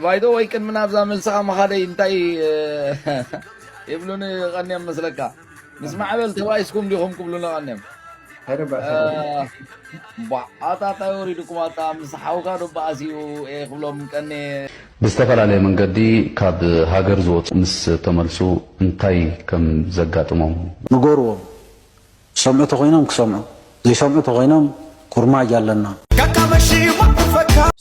ባይዶ ወይ ቅድሚ ናብዛ መልስኻ ምኻደይ እንታይ ይብሉኒ ቀንዮም መስለካ? ምስ ማዕበል ተባኢስኩም ዲኹም ክብሉኒ ቀንዮም። ባዓጣጣ ወሪድኩም ኣታ ምስ ሓውካ ዶ በኣሲኡ ክብሎም ቀኒ። ብዝተፈላለየ መንገዲ ካብ ሃገር ዝወፁ ምስ ተመልሱ እንታይ ከም ዘጋጥሞም ንገርዎም። ዝሰምዑ ተኾይኖም ክሰምዑ፣ ዘይሰምዑ ተኾይኖም ኩርማጅ ኣለና።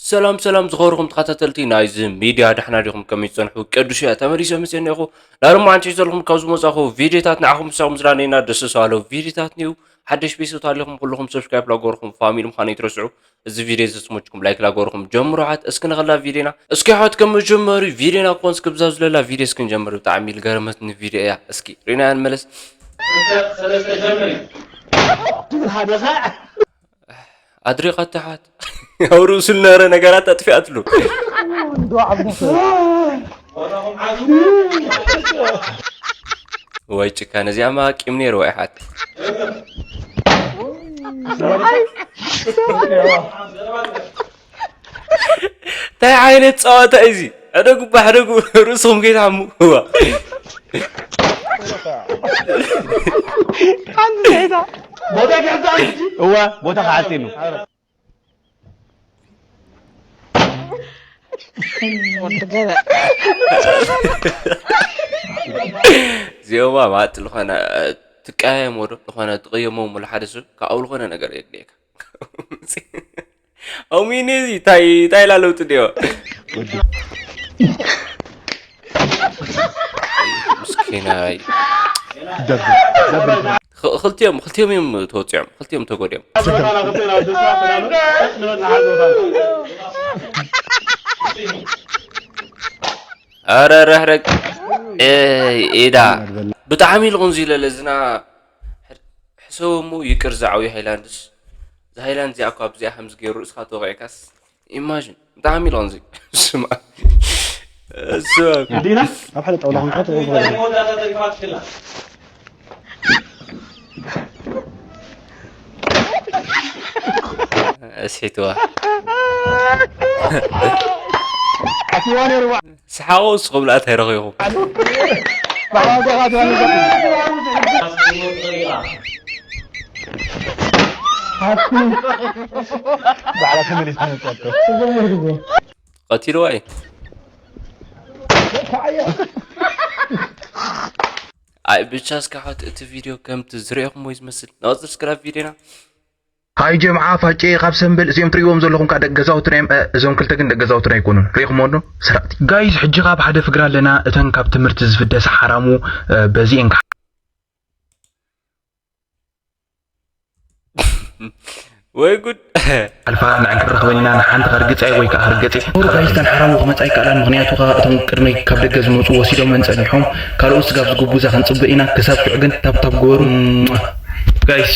ሰላም ሰላም ዝኸበርኩም ተኸታተልቲ ናይዚ ሚድያ ዳሕና ዲኹም ከመይ ትጸንሑ? ቅዱስ እያ ተመሊሰ ምስ እኒኹ ዳርማ ኣንቺ ዘለኹም ካብ ዝመጻኹ ቪድዮታት ንዓኹም ምሳኹም ዝዳነና ደስ ሳሎ ቪድዮታት ኒው ሓደሽ ቤተሰብ ኣለኹም ኩልኹም ሰብስክራይብ ላገርኹም ፋሚሊ ምዃን ይትረስዑ። እዚ ቪድዮ ተስሞችኩም ላይክ ላገርኹም ጀምሩ ሓት እስኪ ንኸላ ቪድዮና እስኪ ሓት ከም መጀመሪ ቪድዮና ኮንስ ክብዛ ዝለላ ቪድዮ እስኪ ንጀምር ብጣዕሚ ልገረመትኒ ቪድዮ እያ እስኪ ሪና ንመለስ። ኣድሪቓ ተሓት ኣብ ርእሱ ዝነበረ ነገራት ኣጥፊኣትሉ። ወይ ጭካነ እዚኣማ ቂም ነይርዋ ይሓት። እንታይ ዓይነት ፀዋታ እዩ እዚ? ሕደጉ እባ ሕደጉ ርእስኹም ከይትሓሙ። እዋ እዋ ቦታ ክዓጽ ኢሉ። እዚኦማ ማለት ዝኾነ ትቀያየሞ ዶ ዝኾነ ትቕየሞ ሙሉ ሓደ ሰብ ካብኡ ዝኾነ ነገር የድልየካ። ኣሚኒ እዚ ታይ ታይ ላለውጥ ዲዮ ምስኪናይ። ክልቲኦም ክልቲኦም እዮም ተወፂዖም ክልቲኦም ተጎዲኦም። ኣረ ረሕረግ ኢዳ ብጣዕሚ ኢልኹም ዝይለለ ዝና ሕሰቦ እሞ ይቅር ዝዓብዩ ሃይላንድስ ዝሃይላንድ እዚኣ እኳ ብዚኣ ከምዚ ገይሩ ርእስካ ተወቂዕካስ ኢማጂን ብጣዕሚ ኢልኹም ዚ ስማ ስማ ዲና ኣብ ሓደ ጣውላ ክንቆት እስሒትዋ ስሓቑ ንስኹም ለኣት ኣይረኺኹም ቀቲልዋ እዩ ኣይ ብቻ እስካዕ እቲ ቪድዮ ከምቲ ዝረእኹሞ እዩ ዝመስል ናወፅር ስክራብ ቪድዮና ሃይ ጀምዓ ፋጨየ ካብ ሰምበል እዚኦም ትርእይዎም ዘለኹም ከዓ ደቂ ገዛውትና እዮም። እ፣ እዞም ክልተ ግን ደቂ ገዛውትና ኣይኮኑን። ርኢኹምዎ ዶ? ሰረቕቲ። ጋይስ ሕጂ ከዓ ብሓደ ፍግራ ኣለና። እተን ካብ ትምህርቲ ዝፍደሳ ሓራሙ እ፣ በዚኤን ከዓ ወይ ጉድ ኣልፋ ንዕን ክረኽበን ኢና ንሓንቲ ከርግፀይ ወይ ከዓ ከርገፀ ሩ ጋይስ ተን ሓራሙ ክመፃ ይከኣላን ምክንያቱ ከዓ እቶም ቅድመይ ካብ ደገ ዝመፁ ወሲዶመን ፀኒሖም ካልኦት ስጋብ ዝጉቡ እዛ ክንፅበ ኢና ክሳብ ሽዑ ግን ታብታብ ግበሩ ጋይስ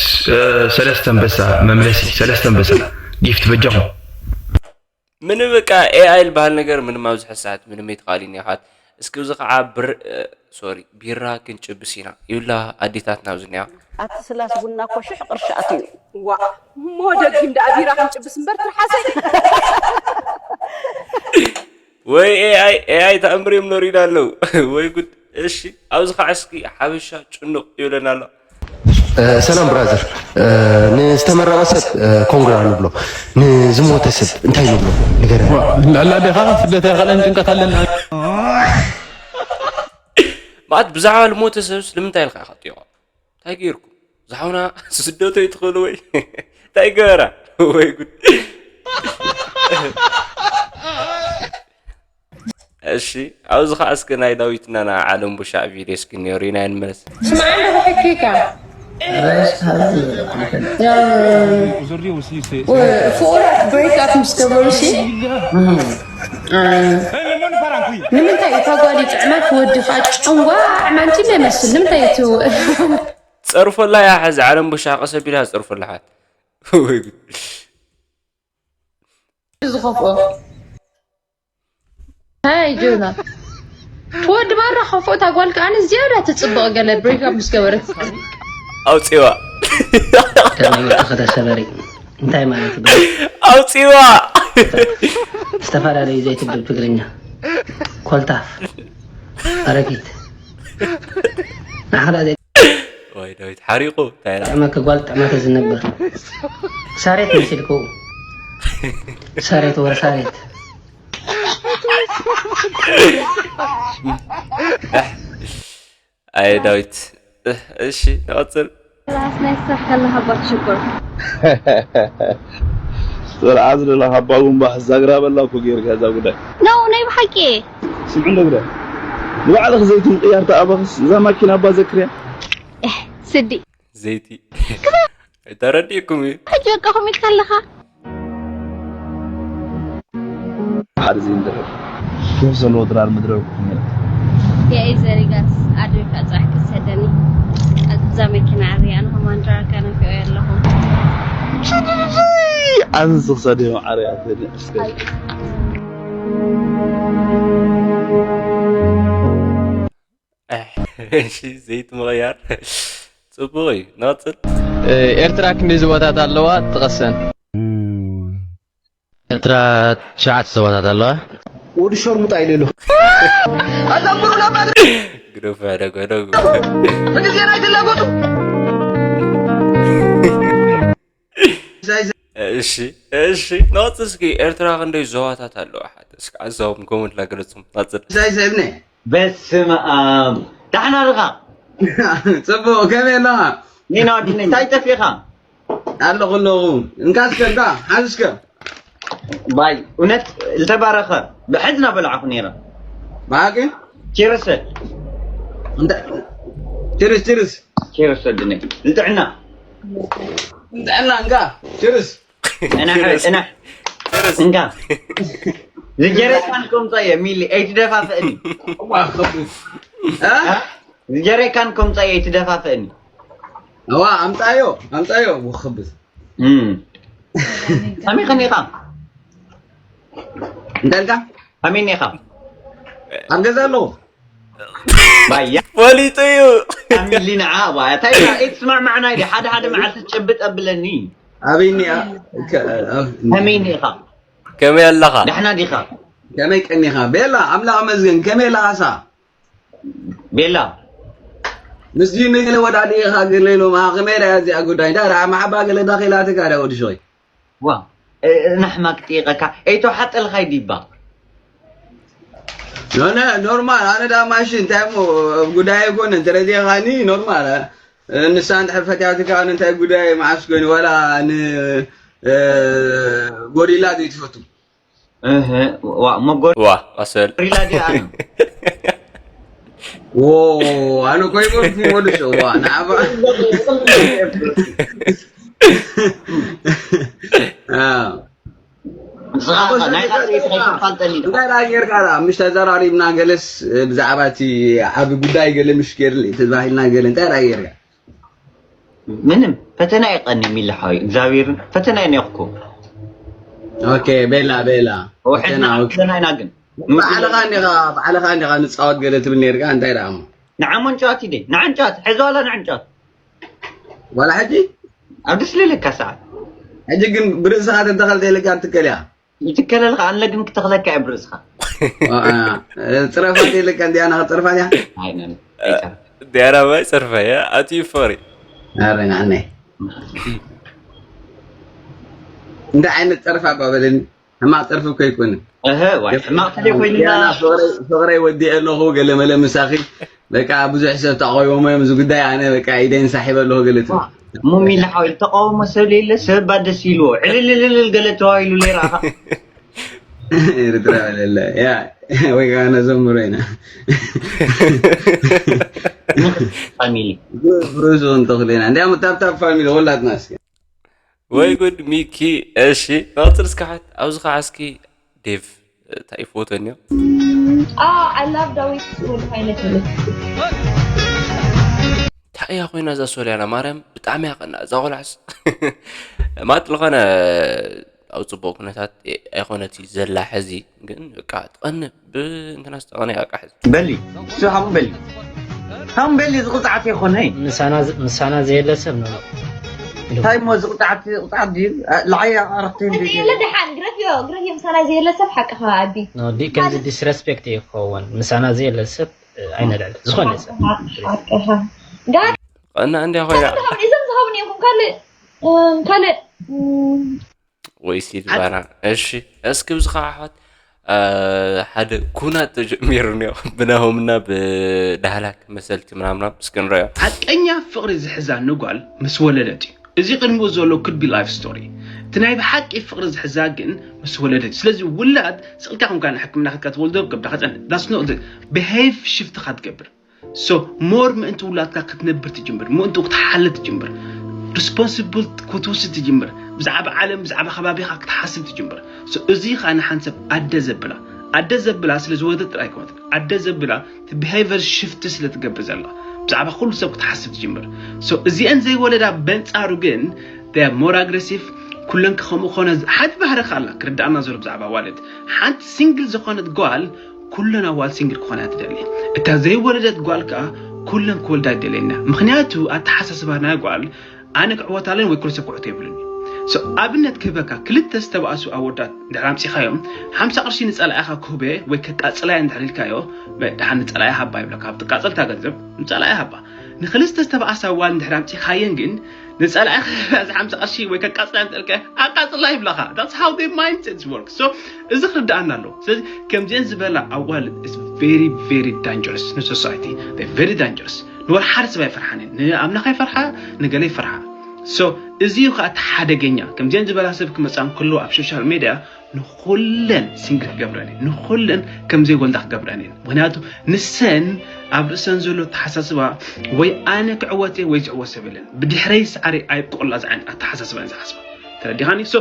ሰለስተ ኣንበሳ መምለሲ ሰለስተ ኣንበሳ ጊፍት በጃኹም ምንም በቃ ኤኣይ ዝበሃል ነገር ምንም ኣብዚ ሕዚ ሰዓት ምንም ኣይተኻእልን እዩ ሓት እስኪ እዚ ከዓ ብር ሶሪ ቢራ ክንጭብስ ኢና ይብላ ኣዴታትና ኣብዚ እኒኣ ኣቲ ስላስ ቡና እኮ ሽሕ ቅርሺ ኣትዩ። ዋእ እሞ ደጊም ደኣ ቢራ ክንጭብስ እምበር ትርሓሰይ። ወይ ኤኣይ ኤኣይ ተኣምር እዮም ኖሪና ኣለዉ ወይ ጉድ እሺ ኣብዚ ከዓ እስኪ ሓበሻ ጭኑቕ ይብለና ኣሎ ሰላም ብራዘር ንዝተመረቐ ሰብ ኮንግራ ንብሎ ንዝሞተ ሰብ እንታይ ንብሎ ንገረኒ ልዕላ ዲኻ ስደት ኣይኸለን ጭንቀት ኣለና ማለት ብዛዕባ ልሞተ ሰብስ ንምንታይ ኢልካ ኢኻ ጥይቖ እንታይ ገይርኩም ዝሓውና ስደቶ ይትኽእሉ ወይ እንታይ ገበራ ወይ ጉድ እሺ ኣብዚ ከዓ እስኪ ናይ ዳዊትና ናይ ዓለም ቡሻዕ ቪድዮ እስኪ ነሩ ኢና ንመለስ ስማዕ እንዶ ሕኪካ ፍቑራት ብሬክ ኣፕ ምስ ገበሩ ሲ ንምንታይ እታ ጓል ይጥዕማ ክወዲ ከዓ ጨንጓ ዕማምቲ ይመስል ንምንታይ እቲ ፀርፈላ እያ ሕዚ ዓለም ቡሻዕ ቀሰቢላ ፀርፈላ ሓት ወይ ጉድ ዝኸፍኦ ሃይ ጆና ትወዲ ባራ ከፍኦ እታ ጓል ከዓኒ ዝያዳ ትፅብቕ ገለ ብሬክ ኣፕ ምስ ገበረት ኣውፂዋ ተመልመርቲ ከተሰበሪ እንታይ ማለት እዩ ኣውፂዋ ዝተፈላለዩ ዘይትብብ ትግርኛ ኮልታፍ ኣረጊት ንዓኻ ደኣ ዘይ- ወይ ዳዊት ሓሪቑ እንታይ ኢላ? ጥዕመኪ ጓል ጥዕመኪ ዝነብር ሳሬት መሲልክው ሳሬት ወረ ሳሬት ኣይ ዳዊት እሺ ንቐፅል። ራስ ናይ ስራሕ ከለካ ባት ሽኮር ስርዓት ዘለካ ባጉምባሕ ዛግራ በላ እኮ ገይርካ እዛ ጉዳይ ነው ናይ ብሓቂ ስምዕ እንደ ጉዳይ ንባዕልክ ዘይቲ ምቅያር ተኣበክስ እዛ ማኪና ኣባ ዘክርያ ስዲ ዘይቲ ተረዲእኩም እዩ ሕጂ በቃ ከምኡ ኢልካ ኣለካ ሓደ ዘይንድርር ሱፍ ዘለዎ ድራር ምድረ የእይ ዘሪጋስ ኣድሪካ ጻሕ ክትሰደኒ ኣብዛ መኪና ዓብያ ኣነ ከማን ድራርካ ነፊኦ ኣለኹ ኣዝዚ ክሳደ ዓርያ እሺ ዘይቲ ምቕያር ፅቡቕ እዩ ንቐፅል ኤርትራ ክንደይ ዞባታት ኣለዋ ጥቀሰን። ኤርትራ ትሽዓተ ዞባታት ኣለዋ። ወዲ ሸርሙጣ ኢለ ኣለኹ። ግደፉ ሕደጉ ሕደጉ ብግዜና ኣይትላገጡ። እሺ እሺ ንቐፅል እስኪ ኤርትራ ክንደይ ዞባታት ኣለዋ ሓደ እስኪ ኣዛዎም ከምኡ ኢላ ገለፅኩም ንቐፅል ሳይ ሰብነ በስመ ኣብ ዳሕና ድኻ ፅቡቕ ከመይ ኣለኻ ኒና ወድነ እንታይ ጠፊኻ ኣለኹ ኣለኹ እንካ እስከ እንካ ሓዝስከ ባይ እውነት ዝተባረኸ ብሕዝና በላዕኹ ነይረ ብሓቂ ቺርስ ችርስ ችርስ ቺርስ ወድነ ንጥዕና እንጥዕና እንካ ችርስ እነሕ እነሕ እንካ ዝጀረካን ከምፀየ ሚሊ ኣይትደፋፍእኒ ዋ ከብድ ዝጀረካን ከምፀየ ኣይትደፋፍእኒ እዋ ኣምፃዮ ኣምፃዮ ውክብት ከመይ ከኒኻ እንታይ ኢልካ ከመይ ኒኻ ኣብ ገዛ ኣለኹ ባያ ፈሊጡ እዩ ሚሊ ንዓ ዋ እንታይ ኢልካ ኣይትስማዕማዕና ኢለ ሓደ ሓደ መዓልቲ ትጨብጥ ኣብለኒ ኣበይኒ ከመይ ኒኻ ከመይ ኣለኻ ዳሕና ዲኻ ከመይ ቀኒኻ ቤላ ኣምላኽ መስገን ከመይ ኣለኻሳ ቤላ ምስ ጂሚ ገለ ወዳዲኻ ገለ ኢሎም ከመይ ዳ እዚኣ ጉዳይ እንዳ ዳ ማሓባ ገለ ዳኺላትካ ዳ ወዲ ሸይ ዋ ናሕማቅ ጢቀካ ኤቶ ሓጠልኻይ ዲባ ኖነ ኖርማል ኣነ ዳ ማሽ እንታይ ሞ ጉዳይ ኣይኮነ እንተረዲኻኒ ኖርማል ንሳ እንድሕር ፈትያትካ ኣነ እንታይ ጉዳይ መዓስ ኮይኑ ዋላ ን ጎሪላ ዘይትፈቱ ዋ መጎር ዋ ኣሰል ሪላ ዲኣ ዎ ኣነ ኮይቦልኩም ወድሶ ዋ ንዓባ ንስኻ ናይካ ዘይትፈልጠኒ እንታይ ደኣ ጌርካ ደኣ ምሽ ተዘራሪብና ገለስ ብዛዕባ እቲ ዓቢ ጉዳይ ገለ ምሽ ጌርሊ ተባሂልና ገለ እንታይ ደኣ ጌርካ ምንም ፈተና የቀኒ ሚልሓዊ እግዚኣብሔርን ፈተና የኔኹኩ ኦኬ ቤላ ቤላ ፈተና ኢና ግን ባዕልኻ እንዲኻ ባዕልኻ እንዲኻ ንፃወት ገለ ትብል ነርካ እንታይ ደኣ እሞ ንዓሞን ጨዋት ኢደ ንዓን ጨዋት ሕዚ ዋላ ንዓን ጨዋት ዋላ ሕጂ ኣብ ደስ ልልካ ሰዓት ሕጂ ግን ብርእስኻ ተተኸል ተይልካ ትከል እያ ይትከለልካ ኣለ ግን ክተኽለካ እየ ብርእስኻ ፅረፋት የለካ እንዲያና ክፀርፋት እያ ዲያና ማይ ፀርፋ እያ ኣትዩ ፍቕሪ ኣረ ንዓናይ እንታይ ዓይነት ፀርፋ ባበለኒ ሕማቕ ፀርፊ እኮ ኣይኮንን ሕማቕ ተደይ ኮይንና ፍቕረይ ወዲአ ኣለኹ ገለ መለ ምሳኺ በቃ ብዙሕ ሰብ ተቆይቦሞ እዮም እዚ ጉዳይ ኣነ በቃ ኢደይ ንሳሒበ ኣለኹ ገለ ትብል ሙሚን ሓወይ ተቃውሞ ሰብ የለ ሰብ ባ ደስ ኢልዎ ዕልልልልል ገለ ተባሂሉ ለይረኣኻ ኤርትራ ለለ ያ ወይ ከዓ ነዘምሮ ኢና ፋሚሊ ብሩዝ እንተኽሉ ኢና እንዲያም ታብታብ ፋሚሊ ወላትና እስኪ ወይ ጉድ ሚኪ እሺ ንቐፅል እስካሓት ኣብዚ ከዓ እስኪ ዴቭ እንታይ ፎቶ እኒኦ I love ዳዊት ወልድ ሃይለ ትብል እንታይ እያ ኮይና እዛ ሶልያና ማርያም ብጣዕሚ ያቀና እዛ ቆልዓስ ማጥ ዝኾነ ኣብ ፅቡቅ ኩነታት ኣይኮነት ዘላ ሕዚ ግን በቃ ትቐንእ ብእንትና ዝተቐነ ያቃ ሕዚ በሊ እሱ ሃም በሊ ሃም በሊ ዝቕፃዓት ይኾነ ምሳና ዘየለ ሰብ ነው እንታይ ሞ ዝቕፃዓት ዝቕፃዓት ድዩ ለዓያ ኣረክቲ ለደሓን ግረት ግርህ ምሳና ዘየለ ሰብ ሓቅኻ ኣቢ ዲ ከምዚ ዲስረስፔክት ይኸውን ምሳና ዘየለ ሰብ ኣይነልዕል ዝኾነ ሰብ ሓቅኻ ጋር እና እንዲያ ኮይና እዞም ዝሃቡኒ ይኹን ካልእ እም፣ ካልእ እም፣ ወይ ሲልቫና እሺ እስኪ ብዚ ከዓ ኣሕዋት ሓደ ኩናት ተጀሚሩ እኒኦ ብናሆምና ብዳህላክ መሰልቲ ምናምና እስኪ ንረዮ ሓቀኛ ፍቕሪ ዝሕዛ ንጓል ምስ ወለደት እዩ። እዚ ቅድሚኡ ዘሎ could be life story። እቲ ናይ ብሓቂ ፍቕሪ ዝሕዛ ግን ምስ ወለደት እዩ። ስለዚ ውላድ ስቕልካ ኮንካ ንሕክምና ክትካ ትወልዶ ከብዳ ከፀን that's not behave shift ካ ትገብር so more ምእንቲ ውላድካ ክትነብር ትጅምር ምእንቱ ክትሓለ ትጅምር responsible ክትወስድ ትጅምር ብዛዕባ ዓለም ብዛዕባ ከባቢኻ ክትሓስብ ትጅምር እዚ ከዓ ንሓንሰብ ኣደ ዘብላ ኣደ ዘብላ ስለ ዝወደት ጥራይ ኮነት ኣደ ዘብላ እቲ behavior shift ስለ ትገብር ዘላ ብዛዕባ ኩሉ ሰብ ክትሓስብ ትጅምር እዚአን ዘይወለዳ በንፃሩ ግን more aggressive ኩለን ከምኡ ኮነ ሓንቲ ባህሪ ካላ ክርዳእና ዘሎ ብዛዕባ ዋልድ ሓንቲ ሲንግል ዝኾነት ጓል ኩለን ኣዋል ሲንግል ክኾና ትደሊ እታ ዘይወለደት ጓል ከዓ ኩለን ክወልዳ ይደልየና ምክንያቱ ኣተሓሳስባ ናይ ጓል ኣነ ክዕወት ኣለኒ ወይ ኩሉ ሰብ ክዕወት የብሉን ኣብነት ክህበካ ክልተ ዝተባእሱ ኣወዳት ድሕር ኣምፂኻዮም ሓምሳ ቅርሺ ንፀላኢኻ ክህበ ወይ ከቃፅላያ እንድሕር ኢልካዮ ድሓር ንፀላኢ ሃባ ይብለካ ካብ ትቃፀል እታ ገንዘብ ንፀላኢ ሃባ ንክልስተ ዝተባእሳ ዋል እንድሕር ኣምፂኻየን ግን ንፀላኢ ክህበ እዚ ሓምሳ ቅርሺ ወይ ከቃፅላ እንተልካ ኣቃፅላ ይብለካ that's how their mindsets work so እዚ ክርዳኣና ኣለዎ ስለዚ ከምዚአን ዝበላ ኣዋልድ is very very dangerous ን society very dangerous ንወላ ሓደ ሰብ ኣይፈርሓን እየን ንኣምላኽ ኣይፈርሓ ንገለ ይፈርሓ so እዚ እዩ ከዓ እቲ ሓደገኛ ከምዚአን ዝበላ ሰብ ክመፃ እንከለዎ ኣብ social media ንኩለን ሲንግል ክገብረን እየን ንኩለን ከምዘይ ወልዳ ክገብረን እየን ምክንያቱ ንሰን ኣብ ርእሰን ዘሎ ተሓሳስባ ወይ ኣነ ክዕወት እየ ወይ ዝዕወት ሰብ የለን ብድሕረይ ሳዕሪ ኣይብቆላ ዝዓይነት ኣተሓሳስባ እየን ዝሓስባ ተረዲኻኒ so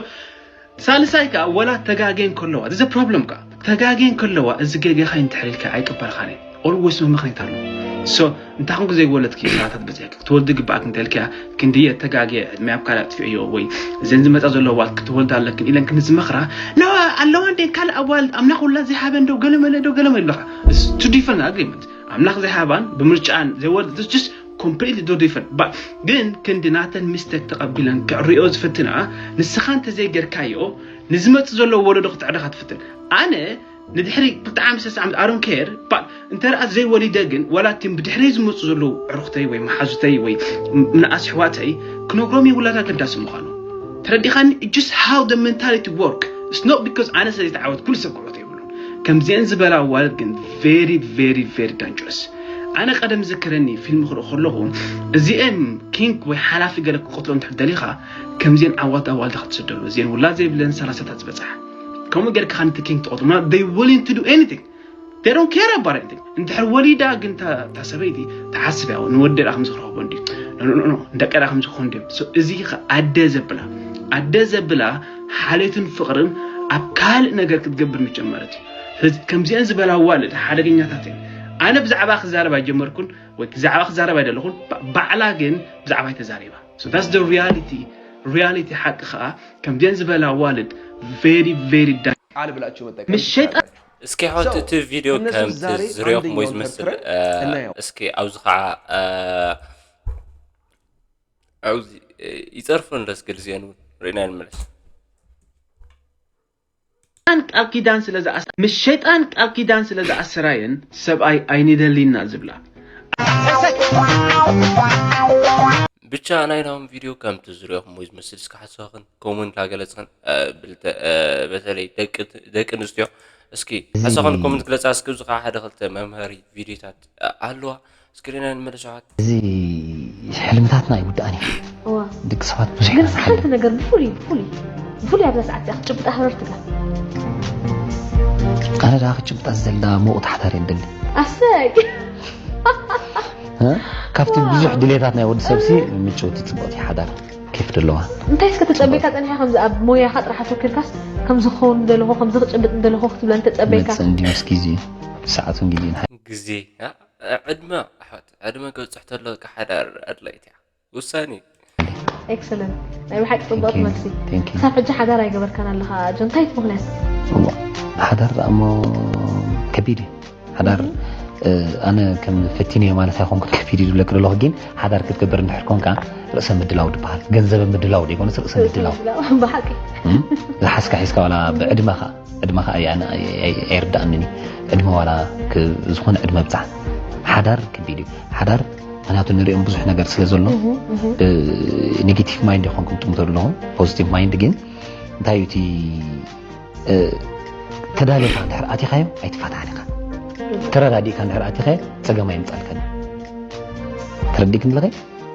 ሳልሳይ ከዓ ወላ ተጋግየን ከለዋ እዚ problem ከዓ ተጋግየን ከለዋ እዚ ገገኻ እንተሕሪልካ ኣይቅበልኻን እየ always መመኽኔት ኣሎ so እንታይ ኮንኩ ዘይወለድኪ ሰዓታት በፂሐ ክትወልዲ ግባኣክ እንተልክያ ክንድየ ተጋግየ ዕድመ ኣብ ካልእ ኣጥፊዕዮ ወይ እዘን ዝመፃ ዘሎ ኣዋልድ ክትወልድ ኣለክን ኢለን ክንዝመኽራ ኣለዋ እንዴ ካልእ ኣዋልድ ኣምላኽ ውላድ ዘይሃበ እንደው ገለመለ ዶ ገለመ ይብለኻ to defend agreement ኣምላኽ ዘይሃባን ብምርጫን ዘይወልድ just completely do different but ግን ክንዲ ናተን ሚስተክ ተቐቢለን ክዕሪኦ ዝፍትና ንስኻ እንተዘይገርካዮ ንዝመፅ ዘሎ ወለዶ ክትዕረኻ ትፍትን ኣነ ንድሕሪ ክልተ ዓመት ሰለስተ ዓመት ኣሮን ኬር ባል እንተ ደኣ ዘይወሊደ ግን ዋላ እቲም ብድሕረይ ዝመፁ ዘለዉ ዕሩኽተይ ወይ መሓዙተይ ወይ ምንኣስ ኣሕዋተይ ክነግሮም እየ ውላድ ኣገዳሲ ምዃኑ ተረዲኻኒ just how the mentality work it's not because ኣነ ስለ ዝተዓወት ኩሉ ሰብ ክዕወት የብሉን ከምዚአን ዝበላ ኣዋልድ ግን very very very dangerous ኣነ ቀደም ዝከረኒ ፊልም ክርኢ ከለኹ እዚአን ኪንግ ወይ ሓላፊ ገለ ክቀትሎ እንድሕር ደሊኻ ከምዚአን ዓዋት ኣዋልድ ክትስደሉ እዚአን ውላድ ዘይብለን ሰላሳታት ዝበፅሓ ከምኡ ጌርካ ነቲ ኪንግ ትቐትሎ ምና they willing to do anything they don't care about anything እንድሕር ወሊዳ ግን እታ ሰበይቲ ተሓስብ ያው ንወደዳ ከም ዝረኽቦ እንዲ ንደቀዳ ከም ዝኾን ድዮም እዚ ኣደ ዘብላ ኣደ ዘብላ ሓሌትን ፍቕርን ኣብ ካልእ ነገር ክትገብር ምጀመረት እዩ ስለዚ ከምዚአን ዝበላ ዋልድ ሓደገኛታት እየን ኣነ ብዛዕባ ክዛረብ ኣይጀመርኩን ወይ ብዛዕባ ክዛረብ ኣይደለኹን ባዕላ ግን ብዛዕባ ተዛሪባ that's the reality reality ሓቂ ከዓ ከምዚአን ዝበላ ዋልድ very very ቃል ብላችሁ መጠቀም ምስ ሸይጣን እስኪ ሕወት እቲ ቪድዮ ከምቲ ዝሪኦኹም ወይ ዝመስል እስኪ ኣብዚ ከዓ ኣብዚ ይፀርፉ ንረስ ግልዚአን እውን ርኢና ንመለስ ሸይጣን ቃል ኪዳን ስለ ዝኣስ ምስ ሸይጣን ቃል ኪዳን ስለ ዝኣሰራየን ሰብኣይ ኣይንደሊና ዝብላ ብቻ ናይ ናሆም ቪድዮ ከምቲ ዝሪኦኹም ወይ ዝመስል እስኪ ሓሳብኽን ኮመንት ላገለፅኽን በተለይ ደቂ ኣንስትዮ እስኪ ሓሳብኽን ኮመንት ግለፃ እስኪ እዚ ከዓ ሓደ ክልተ መምሃሪ ቪድዮታት ኣለዋ እስክሪና ንመለስ ኣሕዋት እዚ ሕልምታትና ኣይውዳእን እዩ እዋ ደቂ ሰባት ብዙሕ ግን ኢና ንሓልም ሓንቲ ነገር ብፍሉይ ብፍሉይ ብፍሉይ ኣብዛ ሰዓት እዚኣ ክትጭብጣ ሃረር ትብላ ኣነ ደኣ ክጭብጣ ዝደሊ ደኣ መቑት ሓዳር እየ ንደሊ ኣሰይ እ? ካብቲ ብዙሕ ድሌታት ናይ ወዲ ሰብሲ ምጭውቲ ፅብቕቲ ሓዳር ኬፍ ደለዋ እንታይ እስከ ተጸበይካ ጸኒሐ ከምዚ ኣብ ሞያኻ ጥራሕ ኣተኪርካስ ከም ዝኸውን ደለኹ ከም ዝኽጭብጥ ደለኹ ክትብለኒ ተጸበይካ መፅእ እንዲ ምስ ግዜ ሰዓቱን ግዜን ሓ- ግዜ ያ፣ ዕድመ ኣሕዋት ዕድመ ክበፅሕ ተሎ ከዓ ሓዳር ኣድላይት እያ ውሳኔ ኤክሰለንት ናይ ብሓቂ ጽቡቕቲ Thank you. መልሲ Thank you. ክሳብ ሕጂ ሓዳር ኣይገበርካን ኣለኻ ጆን እንታይ እቲ ምኽንያት እዋ፣ ሓዳር ደኣ እሞ ከቢድ እዩ ሓዳር ኣነ ከም ፈቲነዮ ማለት ኣይኮንኩን ከፊት እዩ ዝብለኪ ዘለኹ፣ ግን ሓዳር ክትገብር እንድሕር ኮንካ ርእሰ ምድላው ዝበሃል፣ ገንዘብ ምድላው ዘይኮነስ ርእሰ ምድላው። ብሓቂ። ዝሓዝካ ሒዝካ ዋላ ብዕድመኻ፣ ዕድመኻ ኣይርዳእንን እዩ። ዕድመ ዋላ ዝኾነ ዕድመ ብፃሕ፣ ሓዳር ከቢድ እዩ። ሓዳር ምክንያቱ ንሪኦም ብዙሕ ነገር ስለ ዘሎ፣ ኔጌቲቭ ማይንድ ይኾንኩም ጥምቶ ኣለኹም፣ ፖዚቲቭ ማይንድ ግን እንታይ እዩ እቲ ተዳሊኻ እንድሕር ኣቲኻዮ ኣይትፋታሕን ኢኻ። ተረዳዲእካ እንድሕር ኣቲኻዮ ፀገም ኣይምፃልካን። ተረዲእክ ኣለኸ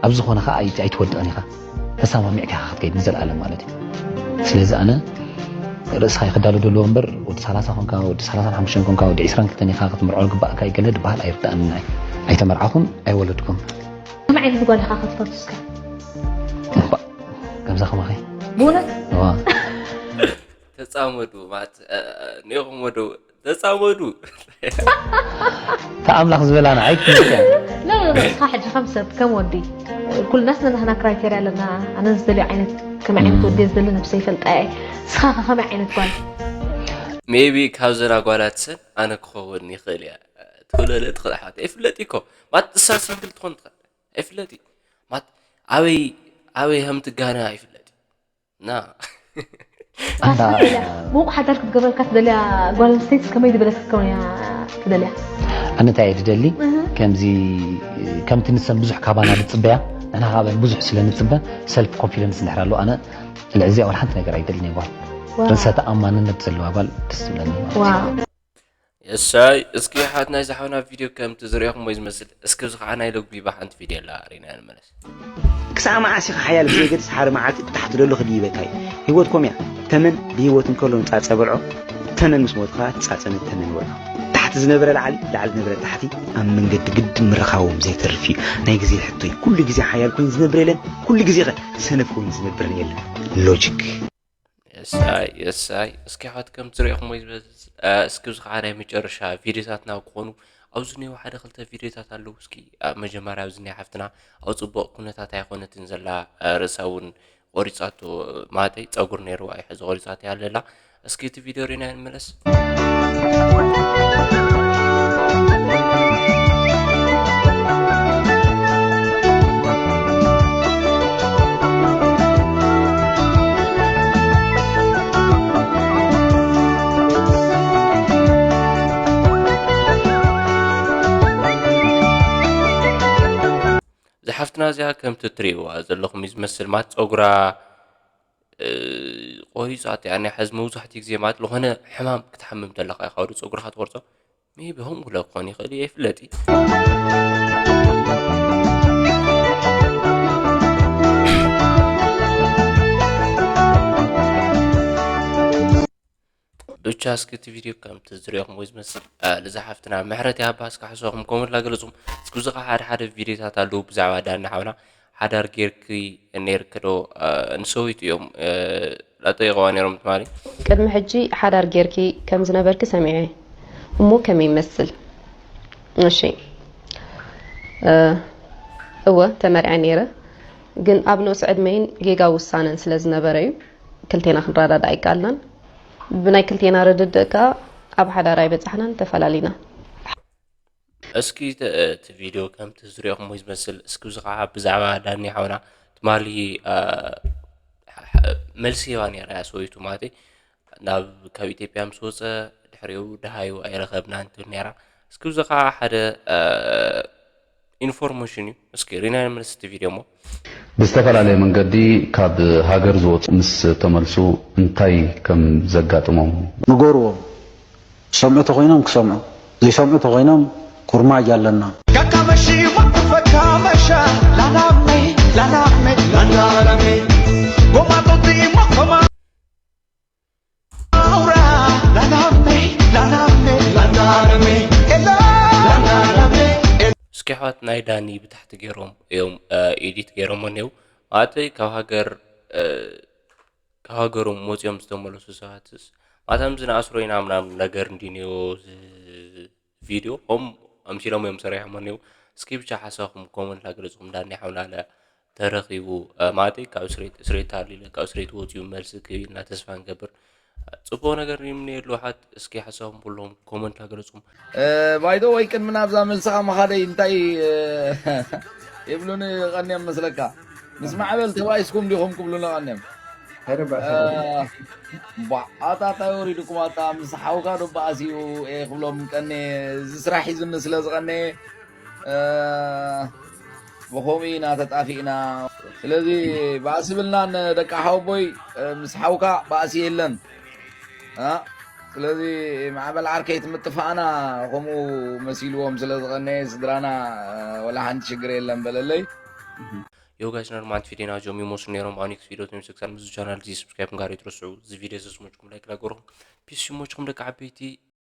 ኣብ ዝኾነ ከዓ ኣይትወድቕን ኢኻ። ተሰማሚዕካ ኢኻ ክትከይድ ንዘለኣለም ማለት እዩ። ስለዚ ኣነ ርእስኻ ይክዳሎ ደለዎ እምበር ወዲ ሰላሳ ኮንካ ወዲ ሰላሳን ሓሙሽተን ኮንካ ወዲ ዒስራን ክልተን ኢኻ ክትምርዖ ግባእካ ይገለ ድበሃል ኣይርዳእን። ኣይተመርዓኹን ኣይወለድኩም። ከመይ ዓይነት ጓል ኢኻ ክትፈቱ እስከ? እምባ፣ ከምዛ ከማኸ። ብእውነት? እዋ። ተጻመዱ ማለት፣ እ፣ እ፣ ኒኹም ወደው ተጻመዱ። ተኣምላኽ ዝበላና ኣይትመስል። ላ፣ ላ፣ ላ፣ እስኻ ሕጂ ከም ሰብ፣ ከም ወዲ፣ ኩልናስ ነናህና ክራይቴርያ ኣለና። ኣነ ዝደልዮ ዓይነት፣ ከመይ ዓይነት ወዲ ዝደሊ ነብሰይ ይፈልጣ እየ። እስኻ ከ ከመይ ዓይነት ጓል? ሜቢ ካብ ዘላ ጓላት ሰን ኣነ ክኸውን ይኽእል እያ። ትብለለ ትኽእል ኣሕዋት። ኣይፍለጥ እኮ። ማለት እሳ ሲንግል ትኾን ትኽእል። ኣይፍለጥ እዩ። ማለት ኣበይ፣ ኣበይ ከም ትጋነ ኣይፍለጥ እዩ። ና። ኣንታ ፋሲል ኢላ፣ ምዉቕ ሓዳር ክትገብረልካ ትደልያ ጓል ኣንስተይቲ ከመይ ዝበለት ክትከውን እያ ትደልያ? ኣነ እንታይ እየ ዝደሊ? እህ። ከምዚ፣ ከምቲ ንሰን ብዙሕ ካባና ዝጽበያ፣ ንሕና ካበን ብዙሕ ስለ ንጽበ፣ ሰልፍ ኮንፊደንስ እንድሕር ኣሎ፣ ኣነ ልዕዚኣ ወላ ሓንቲ ነገር ኣይደልን እየ ጓል። ዋው። ርእሰ ተኣማንነት ዘለዋ ጓል ደስ ትብለኒ ማለት እዩ። ዋው። የሳይ፣ እስኪ ሓት ናይዚ ሓውና ቪድዮ ከምቲ ዝረኣኹሞ እዩ ዝመስል። እስኪ እዚ ከዓ ናይ ሎግቢባ ሓንቲ ቪድዮ ኣላ፣ ሪና ንመለስ። ክሳዕ መዓስ ኢኻ ሓያል ብዘይገድስ ሓደ መዓልቲ ብታሕቲ ዘሎ ክድይበካ እዩ። ህይወት ኮም እያ። ተመን ብህይወት እንከሎ ንጻጸ በልዖ፣ ተመን ምስ ሞት ከኣ ትጻጸ ንተመን በልዖ። ታሕቲ ዝነበረ ላዕሊ፣ ላዕሊ ዝነበረ ታሕቲ ኣብ መንገዲ ግድን ምርኻቦም ዘይተርፍ እዩ። ናይ ግዜ ሕቶ እዩ። ኩሉ ግዜ ሓያል ኮይኑ ዝነብር የለን፣ ኩሉ ግዜ ኸ ሰነፍ ኮይኑ ዝነብርን የለን። ሎጂክ። የሳይ፣ የሳይ። እስኪ ሓት ከም ትሪኢኹም ወይ ዝበዝ-፣ እ፣ እስኪ እዚ ከዓ ናይ መጨረሻ ቪድዮታትና ክኾኑ ኣብዚ እኒኦ ሓደ ክልተ ቪድዮታት ኣለዉ። እስኪ ኣብ መጀመርያ ኣብዚ እኒኣ ሓፍትና ኣብ ጽቡቕ ኩነታት ኣይኮነትን ዘላ፣ እ፣ ርእሳ እውን ቆሪጻቶ፣ ማለተይ ጸጉር ነይርዋ እዩ ሕዚ ቆሪጻቶ እያ ዘላ። እስኪ እቲ ቪድዮ ሪና ንመለስ። እዛ ሓፍትና እዚኣ ከምቲ እትርእይዋ ዘለኹም እዩ ዝመስል፣ ማለት ጸጉራ፣ እ፣ ቆሪጻቶ እያ። ናይ ሕዚ መብዛሕትኡ ግዜ ማለት ዝኾነ ሕማም ክትሓምም ተለኻ ኢኻ ወዲ ጸጉርኻ ትቆርጾ። ሜቢ ከምኡ ለ ክኾን ይኽእል እዩ፣ ኣይፍለጥ እዩ። ብቻ እስኪ እቲ ቪድዮ ከምቲ ዝሪኦኹም ወይ ዝመስል፣ እ፣ ልዛ ሓፍትና ምሕረት ይሃባ እስኪ ሓሳብኩም ኮመንት ላገለጹም። እስኪ እዚ ኸዓ ሓደ ሓደ ቪድዮታት ኣለዉ ብዛዕባ ዳኒ ሓውና ሓዳር ጌርኪ ነይርኪ ዶ፣ እ፣ ንሰበይቱ እዮም፣ እ፣ ጠይቐዋ ነይሮም ትማሊ። ቅድሚ ሕጂ ሓዳር ጌርኪ ከም ዝነበርኪ ሰሚዐ እሞ ከመይ ይመስል? እሺ፣ እ፣ እወ ተመርዐ ነይረ፣ ግን ኣብ ንኡስ ዕድመይን ጌጋ ውሳነን ስለ ዝነበረ እዩ። ክልቴና ክንረዳዳእ ኣይከኣልናን። ብናይ ክልቴና ርድድእ ከኣ ኣብ ሓዳር ኣይበጻሕናን፣ ተፈላሊና። እስኪ እቲ፣ እቲ ቪድዮ ከምቲ ዝሪኦኹሞ ዝመስል፣ እስኪ እዚ ኸዓ ብዛዕባ ዳኒ ሓውና ትማሊ፣ እ፣ ሕ-፣ ሕ-፣ መልሲ ሂባ ነይራ እያ ሰበይቱ፣ ማለተይ ናብ፣ ካብ ኢትዮጵያ ምስ ወፀ ድሕሪኡ ደሃዩ ኣይረኸብናን ትብል ነይራ። እስኪ እዚ ኸዓ ሓደ፣ እ፣ ኢንፎርሜሽን እዩ። እስኪ ሪና ንመልስ እቲ ቪድዮ እሞ። ብዝተፈላለየ መንገዲ ካብ ሃገር ዝወፁ ምስ ተመልሱ እንታይ ከም ዘጋጥሞም ንገርዎም። ዝሰምዑ ተኾይኖም ክሰምዑ፣ ዘይሰምዑ ተኾይኖም ኩርማጅ ኣለና። እስኪ ኣሕዋት ናይ ዳኒ ብታሕቲ ገይሮም እዮም፣ እ፣ ኤዲት ገይሮሞ እኔው። ማለተይ ካብ ሃገር፣ እ፣ ካብ ሃገሮም ወፂኦም ዝተመለሱ ሰባትስ፣ ማለትም ዝነኣስሮ ኢና ምናምን ነገር እንዲ እኔዎ ዝ-፣ ቪድዮ፣ ኦም ኣምሲሎም እዮም ሰሪሖሞ እኔው። እስኪ ብቻ ሓሳብኩም ኮመንት ላገለፅኩም ዳኒ ሓውና ለ ተረኺቡ፣ እ፣ ማለተይ ካብ እስሬት፣ እስሬት ተሃሊለ፣ ካብ እስሬት ወፂኡ መልሲ ክህብ ኢልና ተስፋ ንገብር። ጽቡቕ ነገር ይምነየሉ ኣሓት። እስኪ ሓሳቦም ብሎም ኮመንት ኣገለጹም። ባይዶ ወይ ቅድሚ ናብዛ መልስኻ ምኻደይ እንታይ ይብሉኒ ቀንዮም መስለካ? ምስ ማዕበል ተባኢስኩም ዲኹም ክብሉና ቀንዮም። ባዓጣጣ ወሪድኩም ኣታ ምስ ሓውካ ዶ በኣስዩ ክብሎም ቀኒ እዚ ስራሕ ሒዙኒ ስለ ዝቐነየ ብኸምኡ ኢና ተጣፊእና። ስለዚ ባእሲ ብልናን ደቂ ሓወቦይ ምስ ሓውካ ባእሲ የለን። ስለዚ ማዕበል ዓርከይ ትምጥፋእና ከምኡ መሲልዎም ስለ ዝቐነየ ስድራና ወላ ሓንቲ ሽግር የለን በለለይ። ዮ ጋይስ ነርማንት ቪዲዮና ጆም ይመስሉ ነይሮም። ኣብ ኔክስት ቪዲዮ ተመልሰ ክሳብ ምስ ቻናል እዚ ሰብስክራይብ ጋር ይትረስዑ። እዚ ቪዲዮ ዘስሞችኩም ላይክ ላገርኹም ፒስ ይሞችኩም ደቂ ዓበይቲ።